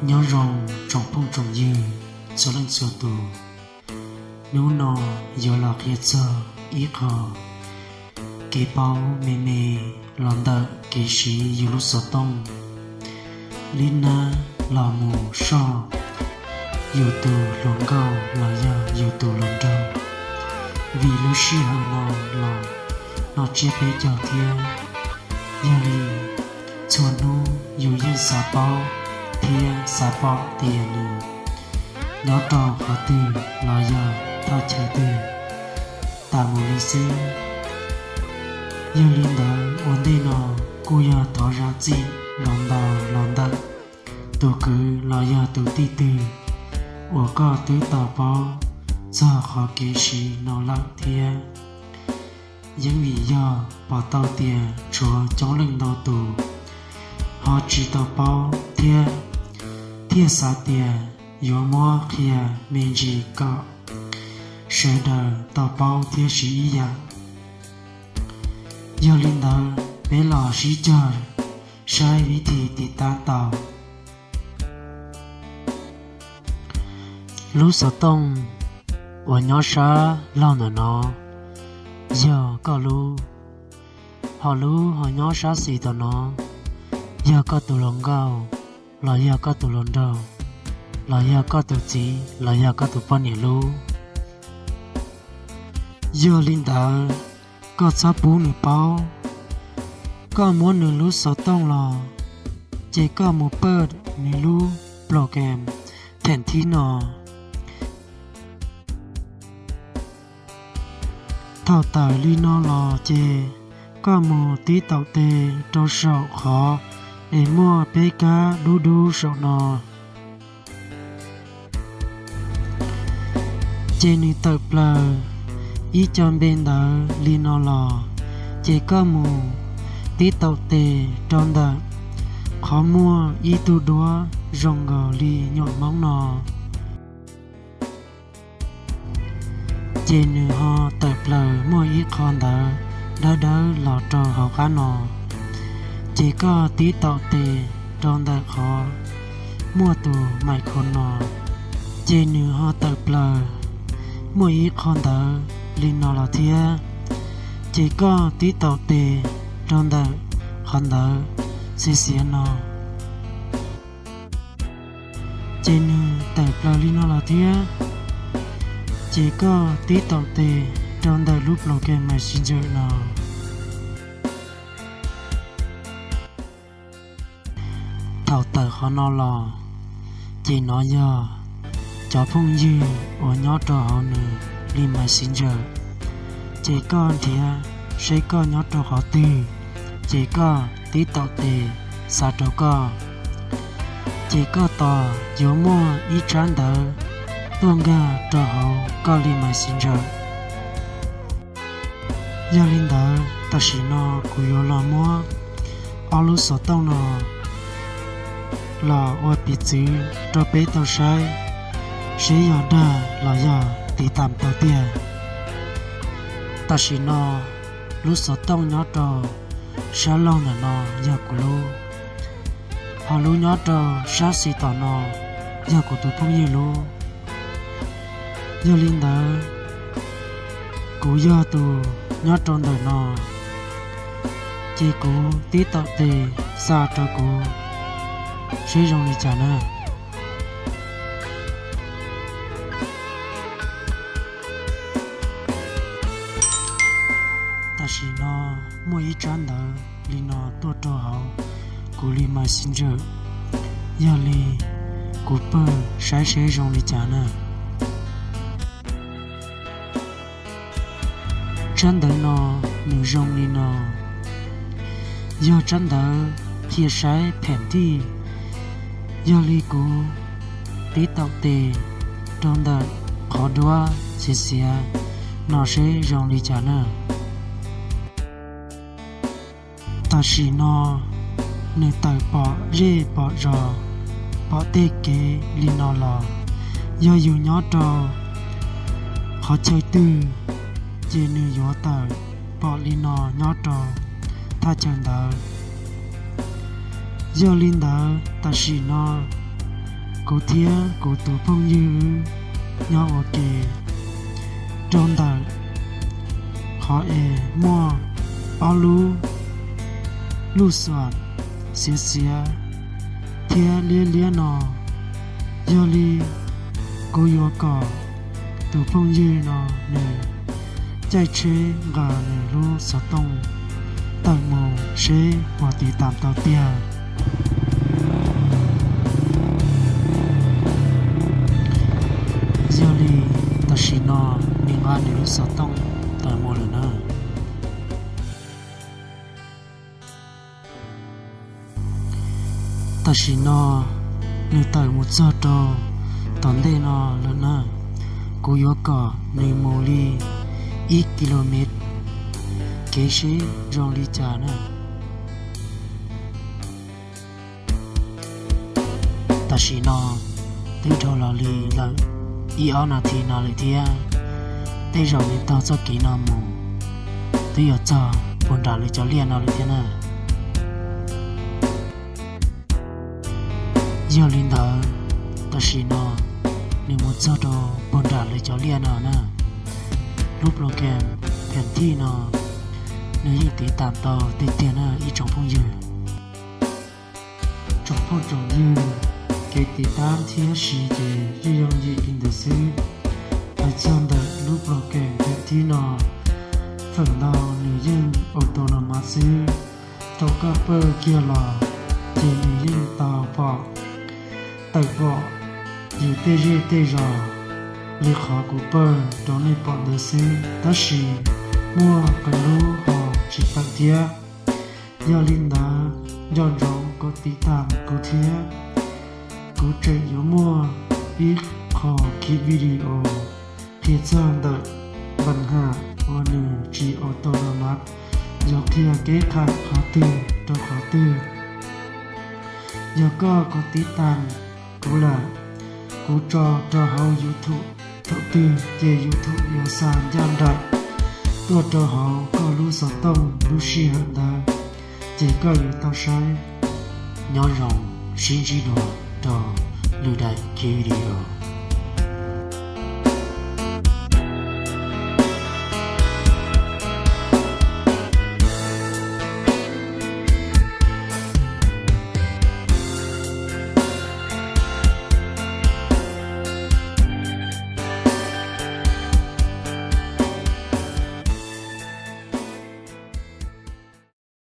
Nyob zoo tsoom phooj tsoom ywg txhua leej txhua tus, hnub no yuav los qhia txog ib qho kev paub me me los ntawm kev siv yus lub xov tooj li nab los mus soj yus tus hluas nkauj los yog yus tus hluas nraug, vim lub sij hawm no los noj tsiab peb caug thiab. Yog li txhua hnub yus yeej xav paub thiab xav pom tias nws nyob rau qhov twg los yog thaj chaw twg tas mus li xwb. Yog li ntawd ua ntej no kuj yog thov zam txim los ntau los ntawm tus kwv los yog tus tij twg uas koj twb tau paub txog qhov kev siv no lawm thiab. Yeej vim yog pom tau tias tshuav coob leej ntau tus ho tsis tau paub thiab, thiaj xav tias yuav muab qhia me ntsis kom sawv daws tau paub thiab siv ib yam. Yog li ntawd peb los sib cog saib vib thim tiv tab tau. Lub xov tooj uas nyob sab laug ntawm no yog koj lub, ho lub ho nyob sab xis tom no yog koj tus hluas nkauj los yog koj tus hluas nraug los yog koj tus txiv los yog koj tus poj niam lub. Yog li ntawd koj txhob pub nws paub. Koj muab nws lub xov tooj los, ces koj mus pawj nws lub program pheem thib no. Thaum tawm li no los ces koj mus tib taum tes rau saum qhov es muaj peb kab dub dub saum no. Ces nws tawm plaws ib co npe ntawd li no los, ces koj mus tib taum tes rau ntawm qhov muaj ib tug duab zoo nkaus li nyuam hmoob no. Ces nws ho tawm plaws muaj ib qho ntawv dawb dawb los rau hauv qab no. Ces koj tib taum tes rau ntawm qhov muaj tus maim kho no. Ces nws ho tawm plaws muaj ib qho ntawv li no los thiab. Ces koj tib taum tes rau ntawm qhov ntawv xiav xiav no. Ces nws tawm plaws li no los thiab. Ces koj tib taum tes rau ntawm lub program Messenger no. Thaum tawm qhov no los, ces no yog cov phooj ywg uas nyob rau hauv nws li Messenger. Ces koj nrhiav seb koj nyob rau qhov twg, ces koj tib taum tes xa rau koj. Ces koj tos yuav muaj ib tsab ntawv tuaj nkag rau hauv koj li Messenger. Yog li ntawd tam sim no kuv yuav los muab ob lub xov tooj no los ua piv txwv rau peb tau saib seb yog dag los yog tiv tam tau tiag. Tam sim no lub xov tooj nyob rau sab laug ntawm no yog kuv lub, ho lub nyob rau sab xis tom no yog kuv tus phooj ywg lub. Yog li ntawd kuv yog tus nyob rau ntawm no, ces kuv tib taum tes xa rau kuv seb zoo li cas na. Tam sim no muaj ib tsab ntawv li no tuaj rau hauv kuv li Messenger. Yog li kuv pawj saib seb zoo li cas na. Tsab ntawv no nws zoo li no, yog tsab ntawv qhia saib pheem tij. Yog li kuv tib taum tes rau ntawm qhov duab xiav xiav no seb zoo li cas na. Tam sim no nws tawm pom zej pom zos, pom tej kev li no los, yog yus nyob rau qhov chaw twg, ces nws yuav tawm pom li no nyob rau thaj chaw ntawd. Yog li ntawd tam sim no Kuv thiab kuv tus phooj ywg wb nyob ua ke rau ntawm qhov es muaj ob lub lub xuam xiav xiav thiab liab liab no. Yog li kuv yuav kom tus phooj ywg no nws caij tsheb nqa nws lub xov tooj tawm mus seb puas tiv tam tau tiag. Yog li tam sim no nws nqa nws lub xov tooj tawm mus lawm na. Tam sim no nws tawm mus txog rau tom ntej no lawm na. Kuv yuav kom nws mus li ib ki lo mev kev seb zoo li cas na. Tam sim no twb dhau los li lawm ib ob nas this no lawm thiab. Tej zaum nws taug txoj kev no mus twb yuav txog puag nram lawv cov liaj no lawm thiab na. Yog li ntawd, tam sim no nws mus txog rau puag nram lawv cov liaj no na. Lub program pheem thij no nws yeej tiv tam tau tiag tiag na ib tsoom phooj ywg. Tsoom phooj tsoom ywg, kev tiv tam thiab siv ces yeej yooj yim li ntawd xwb. Hais txog ntawm lub program pheem thij no, feem ntau nws yeej auto no mas xwb. Thaum koj pawj kiag los ces nws yeej tau pom, tawm pom yus tej zej tej zos li qhov kuv pawj rau nej pom ntawd xwb, tab sis muaj qee lub ho tsis tawm thiab. Yog li ntawd, nco ntsoov kov tiv tam kuv thiab. Kuv tseem yuav muaj ib qho kiv video qhia txog ntawm npa ham uas nws tsis auto no mas, yog qhia kev qham qhov twg rau qhov twg. Yog koj kov tiv tam kuv lawm, kuv tso rau hauv YouTube thaum twg ces YouTube yuav xa ncaj nraim tuaj rau hauv koj lub xov tooj lub sij hawm ntawd, ces koj yuav tau saib. Nyob zoo, sib ntsib dua rau lwm daim kiv video.